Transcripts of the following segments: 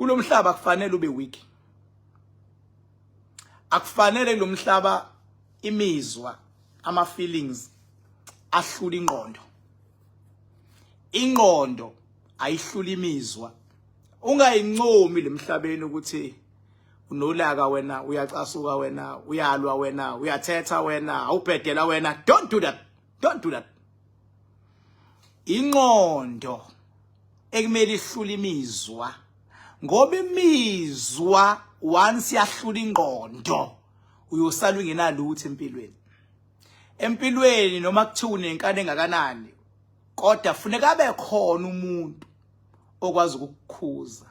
Kulomhlaba kufanele ube weak. Akufanele kulomhlaba imizwa, ama feelings ahlula ingqondo. Ingqondo ayihlula imizwa. Ungayincomi lemhlabeni ukuthi unolaka wena, uyacasuka wena, uyalwa wena, uyathetha wena, awubhedela wena. Don't do that, don't do that. Ingqondo ekumele ihlule imizwa, ngoba imizwa once yahlula ingqondo, uyosala ungenalutho empilweni. Empilweni noma kuthiwa unenkani engakanani, kodwa funeka abe khona umuntu okwazi ukukukhuza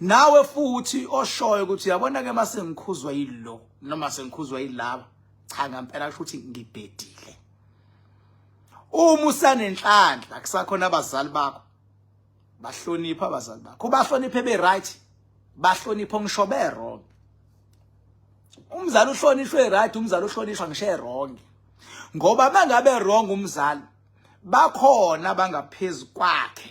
nawe futhi oshoyo ukuthi, "Uyabona ke, mase ngikhuzwa yilo noma sengikhuzwa yilaba, cha, ngempela kusho ukuthi ngibhedile." Uma usanenhlanhla, kusakhona abazali bakho, bahlonipha abazali bakho, bahloniphe be right, bahloniphe ngisho be wrong. Umzali uhlonishwe right, umzali uhlonishwa ngisho wrong, ngoba mangabe wrong umzali, bakhona bangaphezulu kwakhe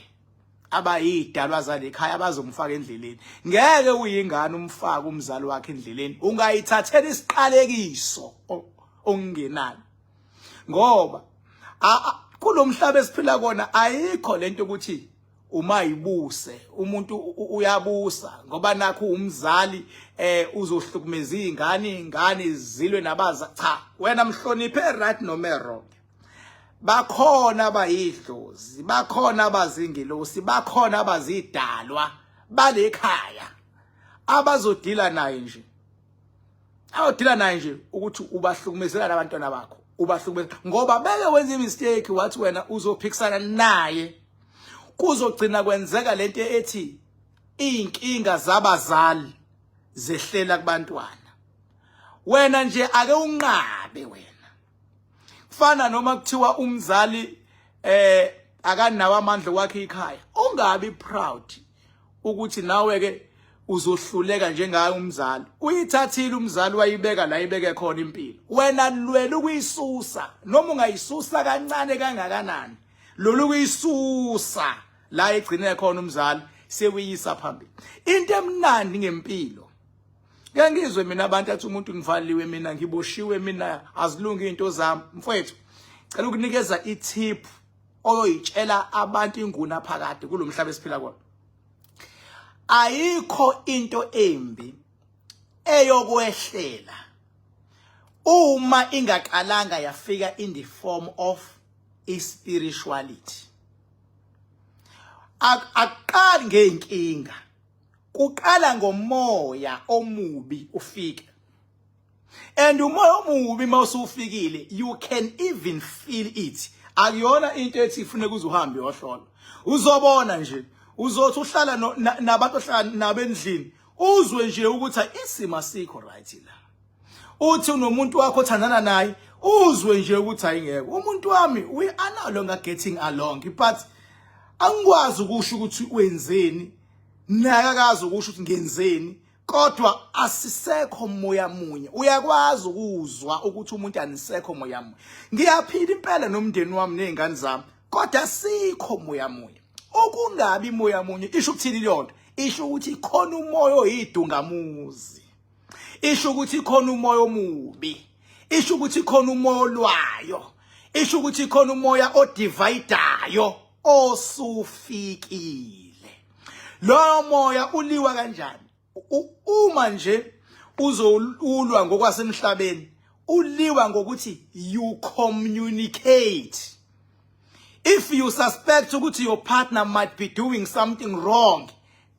abayidalwa zalekhaya abazomfaka endleleni. Ngeke uyingane umfaka umzali wakhe endleleni, ungayithathela isiqalekiso okungenani, ngoba kulomhlaba esiphila kona ayikho lento ukuthi uma ibuse umuntu uyabusa ngoba nakho umzali uzohlukumeza izingane, izingane zilwe nabaza. Cha, wena mhloniphe right noma wrong. Bakhona abayidlozi, bakhona abazingilosi, bakhona abazidalwa balekhaya abazodila naye nje, awudila naye nje ukuthi ubahlukumezela abantwana bakho, ubahlukumeza ngoba beke wenza imistake wathi wena uzophikisana naye. Kuzogcina kwenzeka lento ethi inkinga zabazali zehlela kubantwana. Wena nje ake unqabe wena. Kufana noma kuthiwa umzali akanawo amandla kwakhe ikhaya, ungabi proud ukuthi nawe ke uzohluleka njengaye umzali. Uyithathile umzali wayibeka la ibeke khona impilo, wena lwela ukuyisusa noma ungayisusa kancane kangakanani. Lolu kuyisusa la egcine khona umzali, sewuyisa phambili. Into emnandi ngempilo, ke ngizwe mina abantu athi umuntu, "Ngivaliwe mina, ngiboshiwe mina, azilungi izinto zami." Mfowethu, cela ukunikeza itip oyoyitshela abantu inguna phakade kulomhlaba esiphila kuwona. Ayikho into embi eyokwehlela uma ingaqalanga yafika in the form of spirituality. Akuqali ngeinkinga, kuqala ngomoya omubi ufike, and umoya omubi mawusufikile, you can even feel it. Akuyona into ethi ifuneka uze uhambe uyohlola. Uzobona nje, uzothi uhlala nabantu ohlala nabo endlini, uzwe nje ukuthi isimo asikho right la. Uthi unomuntu wakho othandana naye, uzwe nje ukuthi ayingeke umuntu wami, we are no longer getting along, but angikwazi ukusho ukuthi wenzeni, naye akazi ukusho ukuthi ngenzeni, kodwa asisekho moya munye. Uyakwazi ukuzwa ukuthi umuntu anisekho moya munye. Ngiyaphila impela nomndeni wami nezingane zami, kodwa sikho moya munye. Ukungabi moya munye isho ukuthini leyo nto? Isho ukuthi khona umoya oyidungamuzi, isho ukuthi khona umoya omubi, isho ukuthi khona umoya olwayo, isho ukuthi khona umoya odividayo osufikile. Lo moya uliwa kanjani? Uma nje uzolwa ngokwasemhlabeni, uliwa ngokuthi you communicate. If you suspect ukuthi your partner might be doing something wrong,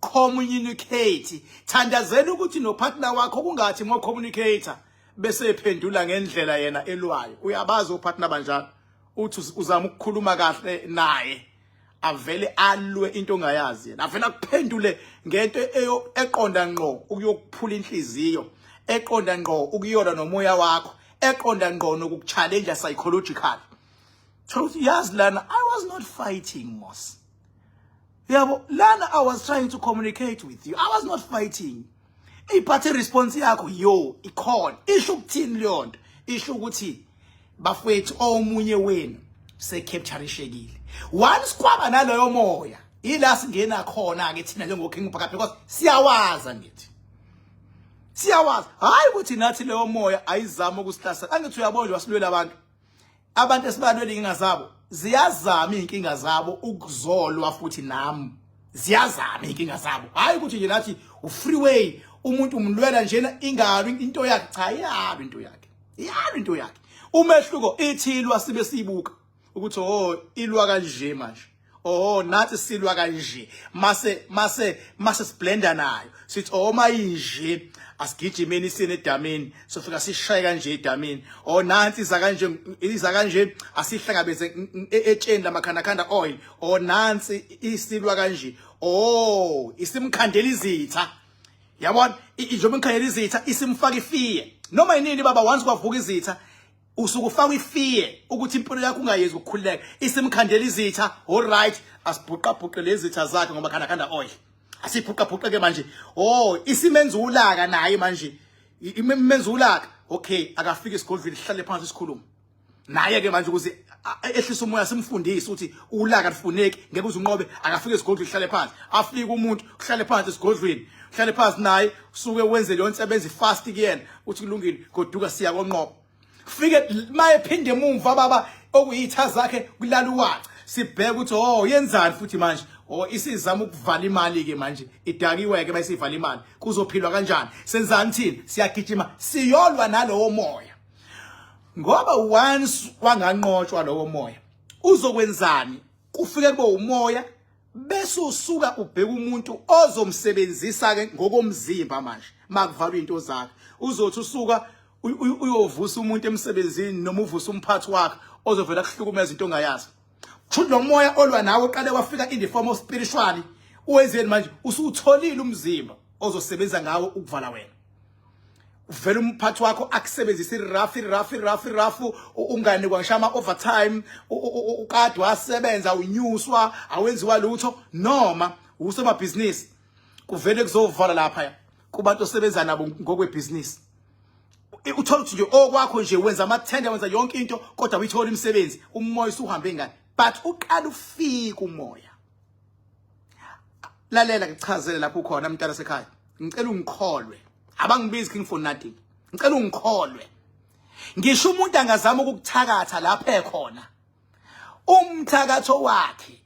communicate. Thandazela ukuthi no partner wakho kungathi mo communicate bese ephendula ngendlela yena elwayo. Uyabazi opartner banjalo, uthi uzama ukukhuluma kahle naye, avele alwe into ongayazi yena, avele akuphendule ngento eqonda ngqo ukuyokuphula inhliziyo, eqonda ngqo ukuyona nomoya wakho, eqonda ngqo nokukuchallenge psychological. Thola ukuthi, yazi lana I was not fighting mos, yabo, lana I was trying to communicate with you, I was not fighting, iphathe response yakho yo ikhona. Isho ukuthini leyo nto? Isho ukuthi, bafowethu, omunye wenu secapturishekile. Once kwaba naloyo moya, Ila singena khona ke thina njengo King Bhaka, because siyawaza, ngithi siyawazi. Hayi ukuthi nathi leyo moya ayizama ukusihlasela. Angithi uyabona nje, wasilwela abantu esibalwela inkinga zabo, ziyazama inkinga zabo ukuzolwa futhi nami, ziyazama inkinga zabo. Hayi ukuthi nje nathi ufreeway, umuntu umlwela njena ingalo into yakhe. Cha, iyalo into yakhe, iyalo into yakhe. Umehluko ithi ilwa, sibe siyibuka ukuthi oh, ilwa kanje manje, oh, nathi silwa kanje. Mase siblenda nayo, sithi oh, mayinje asigijimeni sine edamini, sofika sishaye kanje edamini. Oh, nansi iza kanje, iza kanje, asihlangabeze etsheni lamakhandakhanda oil. Oh, nansi isilwa kanje. Oh, isimkhandela izitha, yabona, njengoba imkhandela izitha, isimfaka ifear noma yinini, baba. Once kwavuka izitha, usuke ufaka ifear ukuthi impilo yakho ungayezi ukukhululeka. Isimkhandela izitha. All right, asibhuqa bhuqe lezi zitha zakhe ngoba khanda khanda oil, asibhuqa bhuqe ke manje. Oh, isimenza ulaka naye manje, imenza ulaka. Okay, akafike esigodlweni, sihlale phansi, sikhulume naye ke manje ukuze ehlise umoya, simfundise ukuthi ulaka lifuneki, ngeke uze unqobe. Akafike esigodlweni, hlale phansi. Afike umuntu, kuhlale phansi esigodlweni, hlale phansi naye, usuke wenze leyo nsebenzi fast kuyena, uthi kulungile, goduka, siya konqoba. Fike maye phinde emumva, baba, okuyitha zakhe kulala uwaca, sibheke ukuthi oh, yenzani futhi manje. Oh, isizama ukuvala imali ke manje, idakiwe ke. Mayisivala imali, kuzophilwa kanjani? Senzani thina? Siyagijima, siyolwa nalowo moya, ngoba once wanganqotshwa lowo moya, uzokwenzani? Kufike kube umoya, bese usuka ubheka umuntu ozomsebenzisa ke ngokomzimba. Manje makuvalwa into zakhe, uzothi usuka uyovusa umuntu emsebenzini noma uvusa umphathi wakhe ozovela kuhlukumeza into ongayazi. Kusho lo moya olwa nawe uqale wafika in the form of spiritually. Uwenzeni manje? Usutholile umzimba ozosebenza ngawo ukuvala wena. Uvela umphathi wakho akusebenzisa irafu, irafu, irafu, irafu, unganikwa ngisho ama overtime, ukade wasebenza, unyuswa, awenziwa lutho. Noma usomabhizinisi, kuvele kuzovala lapha kubantu osebenza nabo ngokwebhizinisi. Uthola ukuthi nje okwakho nje wenza amathenda, wenza yonke into, kodwa uyithola imisebenzi, umoya usuhambe ngani. But uqala ufika umoya. Lalela, ngichazele lapho ukhona, mntana sekhaya. Ngicela ungikholwe, abangibizi king for nothing. Ngicela ungikholwe, ngisho umuntu angazama ukukuthakatha lapha ekhona, umthakatho wakhe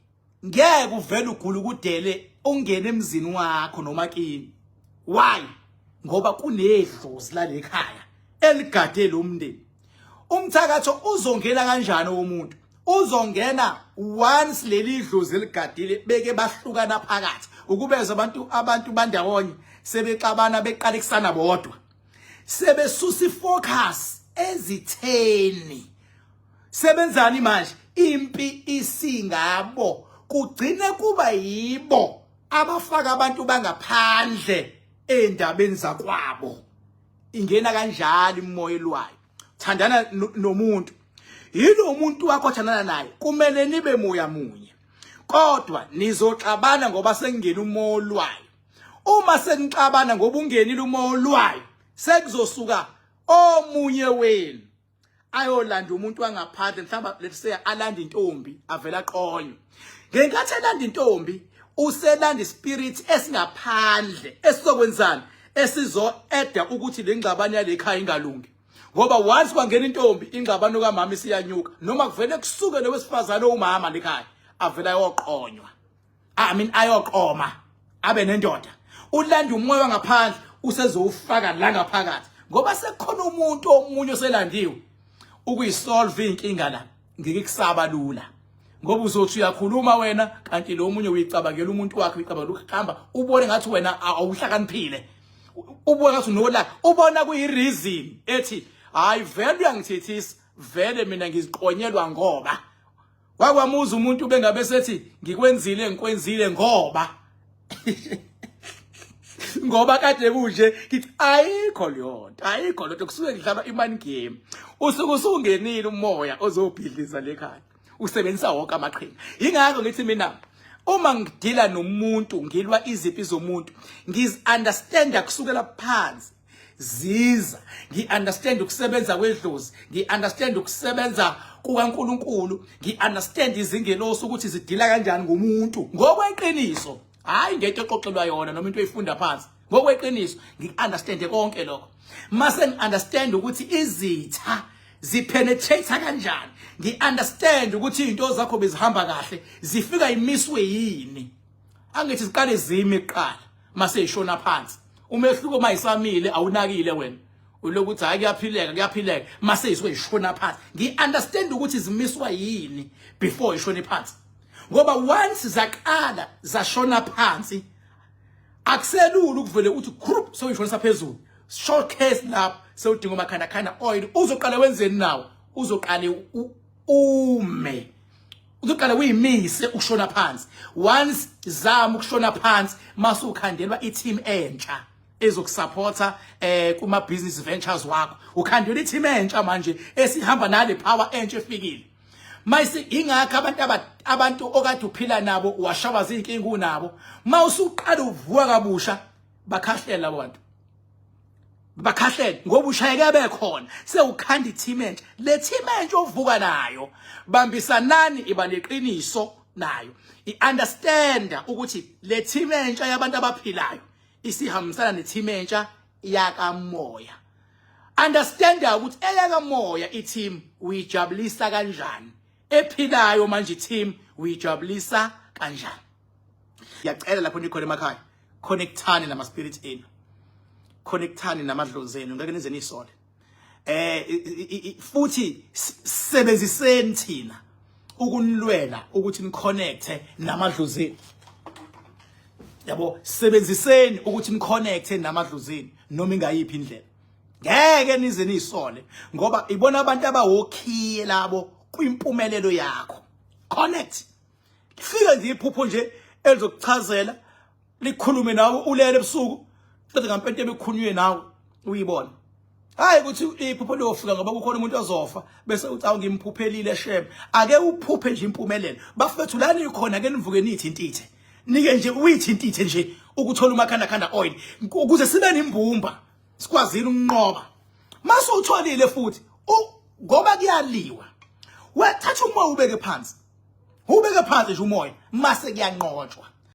ngeke uvele ugula ukudele ungene emzini wakho noma kini. Why? Ngoba kunedlozi lalekhaya eligade lo mndeni. Umthakatho uzongena kanjani womuntu? Uzongena once leli dlozi eligadile beke bahlukana phakathi, ukubeza abantu bandawonye sebexabana, beqalekisana bodwa, sebesusa ifocus ezitheni. Sebenzani manje? Impi isingabo, kugcine kuba yibo abafaka abantu bangaphandle endabeni zakwabo. Ingena kanjalo imoya elwayo. Thandana nomuntu, yilo umuntu wakho othandana naye, kumele nibe moya munye, kodwa nizoxabana ngoba sekungena umoya olwayo. Uma senixabana ngoba ungenile umoya olwayo, sekuzosuka omunye wenu ayolanda umuntu wangaphandle, mhlawumbe let's say alanda intombi, avela aqonywe. Ngenkathi elanda intombi, uselanda ispirit esingaphandle esizokwenzani? Esizo-eda ukuthi le ngxabano yale khaya ingalungi, ngoba once kwangena intombi, ingxabano kamama isiyanyuka, noma kuvele kusuke lo wesifazane owumama lekhaya avela ayoqonywa, I mean ayoqoma, abe nendoda. Ulanda umoya wangaphandle, usezowufaka la ngaphakathi, ngoba sekukhona umuntu omunye oselandiwe ukuyisolve inkinga la. Ngeke kusaba lula, ngoba uzothi uyakhuluma wena, kanti lo munye uyicabangela umuntu wakhe, uyicabangela ukuhamba, ubone ngathi wena awuhlakaniphile, ubone ngathi unolaka, ubona kuyi-reason ethi hayi, vele uyangithethisa, vele mina ngiziqonyelwa. Ngoba wakwamuza umuntu bengabe sethi ngikwenzile, ngikwenzile ngoba kade kunje. Ngithi ayikho leyo nto, ayikho lento, kusuke kudlalwa i-mind game. Usuke usungenile umoya ozobhidliza lekhaya, usebenzisa wonke amaqhinga. Yingakho ngithi mina uma ngidila nomuntu, ngilwa izimpi zomuntu, ngizi-understanda kusukela phansi. ziza. Ngi-understand ukusebenza kwedlozi, ngi-understand ukusebenza kukaNkulunkulu, ngi-understand izingelosi ukuthi zidila kanjani ngomuntu ngokweqiniso, hayi ngento exoxelwa yona noma into oyifunda phansi. Ngokweqiniso ngi-understande konke lokho. Mase ngi-understand ukuthi izitha zipenetrate kanjani, ngi-understand ukuthi izinto zakho bezihamba kahle zifika imiswe yini. Angithi ziqale zime kuqala mase ishona phansi. Umehluko mayisamile awunakile wena, ulokuthi hayi kuyaphileka, kuyaphileka, mase isuke ishona phansi. Ngi-understand ukuthi zimiswa yini before ishone phansi, ngoba once zaqala zashona phansi akuselula ukuvele uthi group sewuyishonisa phezulu. Showcase lapho sewudinga umakhandakhanda oil. Uzoqala wenzeni nawo? Uzoqale ume, uzoqala uyimise ukushona phansi. Once zama ukushona phansi, mase ukhandelwa i-team entsha ezokusupporta kuma business ventures wakho. Ukhandelwa i-team entsha manje esihamba nale power entsha efikile. Mayise ingakho abantu abantu okade uphila nabo washawa izinkinga unabo, mawusuqala uvuka kabusha bakhahlela labo bantu, bakhahlela ngoba ushayeke bekhona. Sewukhanda i-team entsha. Le team entsha ovuka nayo, bambisanani, iba neqiniso nayo, i-understanda ukuthi le team entsha yabantu abaphilayo isihambisana ne-team entsha yakamoya. Understanda ukuthi eyakamoya i-team uyijabulisa kanjani, ephilayo manje i-team uyijabulisa kanjani. Ngiyacela lapho nikhona emakhaya, connectani nama spirit enu, connectani namadlozi enu, ngeke nize nisole. Futhi sebenziseni thina ukunilwela ukuthi niconnecte namadlozi enu, yabo. Sebenziseni ukuthi niconnecte namadlozi enu noma ingayiphi indlela, ngeke nize nisole, ngoba ibona abantu abawokhiye labo kwimpumelelo yakho. Connect, fike nje iphupho nje elizokuchazela, likhulume nawe ulele ebusuku, qede ngampente ebikhulunywe nawe uyibona. Hayi ukuthi iphupho liyofika ngoba kukhona umuntu ozofa bese uthi awu ngimphuphelile shem. Ake uphuphe nje impumelelo bafethu, lani khona ke nivuke nithintithe, nike nje uyithintithe nje ukuthola umakhanda khanda oil ukuze sibe nembumba sikwazile ukunqoba. Mase utholile futhi ngoba kuyaliwa, wethatha umoya ubeke phansi, ubeke phansi nje umoya, mase kuyanqotshwa.